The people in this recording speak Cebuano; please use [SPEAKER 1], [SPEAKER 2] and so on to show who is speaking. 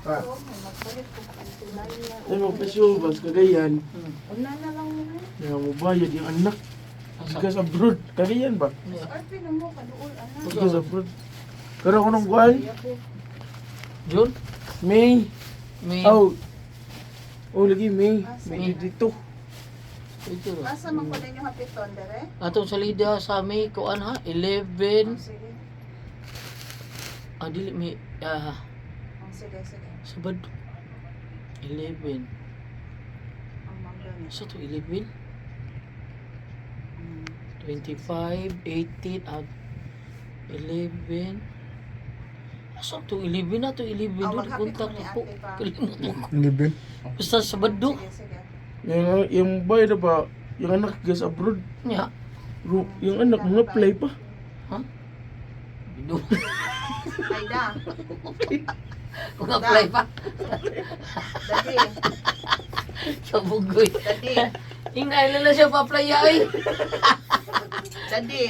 [SPEAKER 1] Ah.
[SPEAKER 2] Magpalit ko 29 na.
[SPEAKER 1] Ay, mo pasyo ba sa Cagayan?
[SPEAKER 2] Una na lang mo.
[SPEAKER 1] Nga mo bayad yung anak.
[SPEAKER 3] Asa?
[SPEAKER 1] Gikas abroad. Cagayan ba?
[SPEAKER 3] Yeah.
[SPEAKER 2] SRP na mo kaduol ana.
[SPEAKER 1] Gikas abroad. Pero ako nung kuan,
[SPEAKER 3] June?
[SPEAKER 1] May.
[SPEAKER 3] May.
[SPEAKER 1] Oh. Oh, lagi May. May
[SPEAKER 3] May.
[SPEAKER 1] dito.
[SPEAKER 3] Ito ba?
[SPEAKER 2] Asa man ko ninyo hapiton dere?
[SPEAKER 3] Atong salida sa May kuan ha, 11.
[SPEAKER 2] Oh, sige.
[SPEAKER 3] Ah, dili may ah,
[SPEAKER 2] Oh, sige, sige.
[SPEAKER 3] Sabado. 11.
[SPEAKER 2] Ang mangga ni.
[SPEAKER 3] Sa to 11? 25, 18, ah, 11. Asa to 11 na to 11
[SPEAKER 2] Ah,
[SPEAKER 3] doon
[SPEAKER 2] maghapit
[SPEAKER 3] kontak
[SPEAKER 2] ko ni
[SPEAKER 3] ko.
[SPEAKER 2] ate pa.
[SPEAKER 3] Kalimutan ko.
[SPEAKER 4] 11.
[SPEAKER 3] Basta Sabado.
[SPEAKER 2] Sige, sige.
[SPEAKER 1] Yung bayad na ba, yung anak gikas abroad.
[SPEAKER 3] Nya.
[SPEAKER 1] Yung anak mga apply pa.
[SPEAKER 3] Ha? Bido.
[SPEAKER 2] Ay da.
[SPEAKER 3] Kung apply pa.
[SPEAKER 2] Dadi.
[SPEAKER 3] Sa bugoy.
[SPEAKER 2] Dadi.
[SPEAKER 3] Ingay na lang siya pa-apply ay.
[SPEAKER 2] Dadi.